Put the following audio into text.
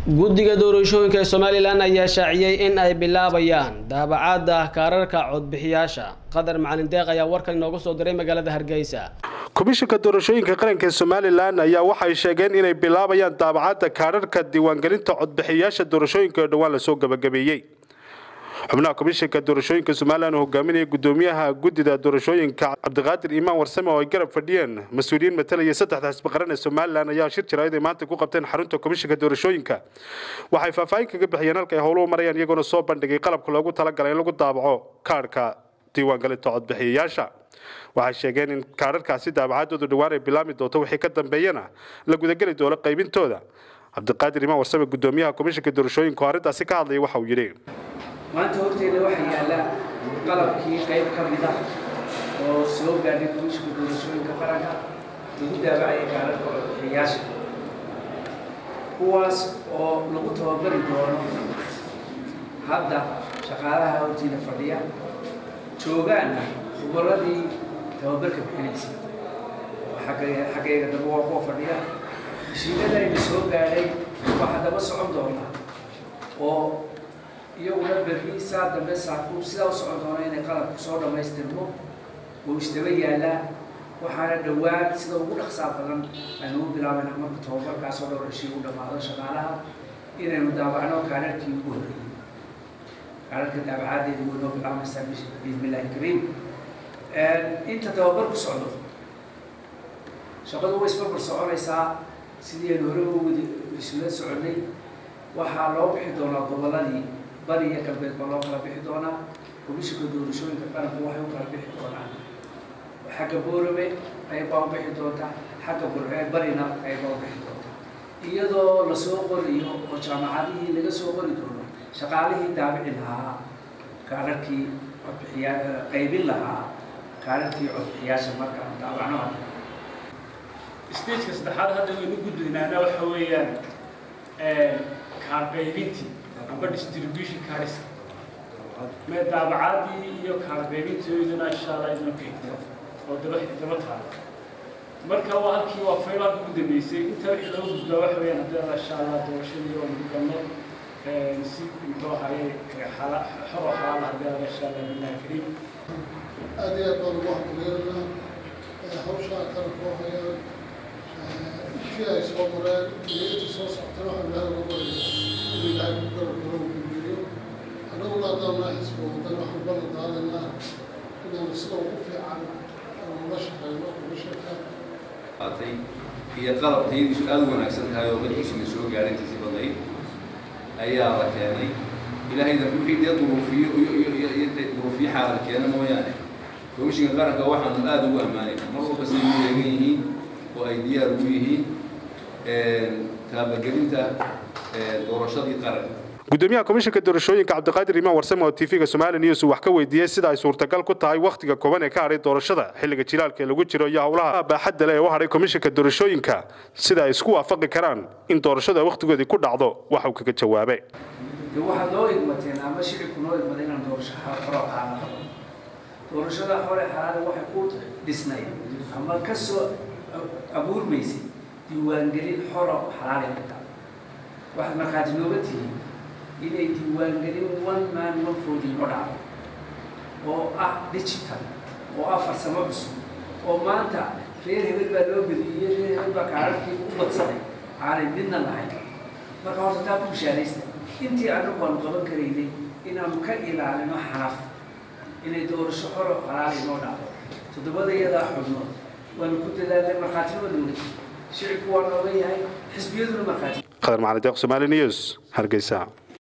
Guddiga doorashooyinka ee Somalilan ayaa shaaciyey in ay bilaabayaan daabacaadda kaararka codbixiyaasha. Qadar Macalin Deeq ayaa warkan inoogu soo diray magaalada Hargeysa. Komishanka doorashooyinka qaranka ee Somalilan ayaa waxay sheegeen inay bilaabayaan daabacadda kaararka diiwaangelinta codbixiyaasha doorashooyinka ee dhowaan lasoo gabagabeeyey. Xubnaha komishanka doorashooyinka Somalilan oo hogaaminaya gudoomiyaha guddida doorashooyinka Cabdiqaadir Iimaan Warsame oo ay garab fadhiyeen mas-uuliyiin matalaya saddexda xisbi qaran ee Somalilan ayaa shir jaraa'id ay maanta ku qabteen xarunta komishanka doorashooyinka. Waxay faahfaahin kaga bixiyeen halka ay howluhu marayaan, iyagoona soo bandhigay qalabka loogu talagalay in lagu daabaco kaarhka diiwaangelinta codbixiyayaasha. Waxay sheegeen in kaararkaasi daabacaadoodu dhowaan ay bilaabmi doonto, wixii ka dambeeyana la gudageli doono qaybintooda. Cabdiqaadir Iimaan Warsame, gudoomiyaha komishanka doorashooyinka, oo arrintaasi ka hadlaya, waxa uu yidhi: Maanta horteeda waxaa yaalla qalabkii qayb ka mid ah oo soo gaadhay Komishinka Doorashooyinka Qaranka lagu daabacaya kaararka codbixiyayaasha, kuwaas oo lagu tababari doono hadda shaqaalaha hortiina fadhiya joogaana khubaradii tababarka bixinaysa. Xaggayga dambe waa kuwa fadhiya. Mashiinadayna soo gaadhay waxaa daba socon doona oo iyaguna berri saa dambe saaku sidaa u socon doona inay qalabku soo dhammaystirmo oo isdaba yaallaa. Waxaana dhowaan sida ugu dhaqsaa badan aynu u bilaabayna, marka tababarkaasoo dhowr cishii u dhammaado shaqaalaha, inaynu daabacno kaararkii ugu horreeyey. Kaararka daabacaaddeedu way noo bilaabaysaa bisha, biidnillahi kariim. Inta tababarku socdo shaqadu way isbarbar soconaysaa sidii aynu hore u wadi isula soconnay. Waxaa loo bixi doonaa gobolladii bari iyo galbeed baa loo kala bixi doonaa. Komishinka Doorashooyinka Qaranku waxay u kala bixi doonaan xagga Boorame qayb baa u bixi doonta, xagga Burcee barina qayb baa u bixi doonta, iyadoo lasoo qoriyo oo jaamacadihii laga soo qori doono shaqaalihii daabici lahaa kaararkii codbixiyaa, qaybin lahaa kaararkii codbixiyaasha markaan daabacno hadda. Stageka saddexaad hadda waynu gudbaynaana waxa weeyaan kaar qaybintii amba distribution cards mee daabacaadii iyo kaar qaybintooduna insha Allah idin ku xigta oo daba taala. Marka waa halkii, waa finalka ugu dambeysay. Inta wixii looga gudbaa waxa weeyaan haddii Allah insha Allah doorashadii oo lagu galno si muxuu ahaye xor oo xalaal haddii Allah insha Allah billahi kariim. Aad iyo aad baan ugu hambalyeynaa hawshaa kala koo hayaan. Intii ay soo mareen iyo intii soo socotana waxaan Ilaahay uga barya inuu Ilaahay ku garab galo, uu guuleeyo. Annaguna haddaan nahay xisbiga Waddani, waxaan ballan qaadaynaa inaanu sida ugu fiican aanu ula shaqeyno komishanka. Qaatay iyo qalab tayadiisu aada u wanaagsan tahay oo madaxiisina soo gaaray intiisii badnayd ayaa la keenay. Ilaahaydan wixii dee duruufiyo iyo dee duruufiyo xaalad keena mooyaane, komishinka qaranka waxaanu aada ugu ammaanaynaa mar walba siday u eegan yihiin oo ay diyaar ugu yihiin taabagelinta doorashadii qaranka. Gudoomiyaha komishanka doorashooyinka Cabdiqaadir Iimaan Warsame oo TV-ga Somali News wax ka weydiiyey sida ay suurtagal ku tahay wakhtiga kooban ee ka hadhay doorashada, xilliga jilaalka ee lagu jiro iyo howlaha baaxadda leh ee u hadhay komishanka doorashooyinka, sida ay isku waafaqi karaan in doorashada wakhtigoodii ku dhacdo, waxa uu kaga jawaabay: Dee waxaad noo igmateen ama shicibku noo igmaday inaan doorasho xor oo xalaal qabo. Doorashada xor ee xalaal waxay ku dhisnay ama ka soo abuurmaysay diiwaangelin xora oo xalaal ay tahay. Waxaad markhaati nooga tihiin inay diiwaangelin one man one vote inoo dhacdo oo ah digital oo ah farsamo cusub oo maanta reer hebel baa loo bediyey, reer hebel baa kaararkii u badsaday aanay midna lahayn. Marka horta taa ku bishaaraysta. Intii annagu aanu qaban karaynay inaanu ka ilaalino xanaf inay doorasho xor oo xalaal inoo dhacdo toddobada iyadaa xubnood waanu ku dadaalnay. Markhaatina waa nooga shicibku waa nooga yahay, xisbiyaduna markhaati. Khadar Macalin Deeq, Somali News, Hargeysa.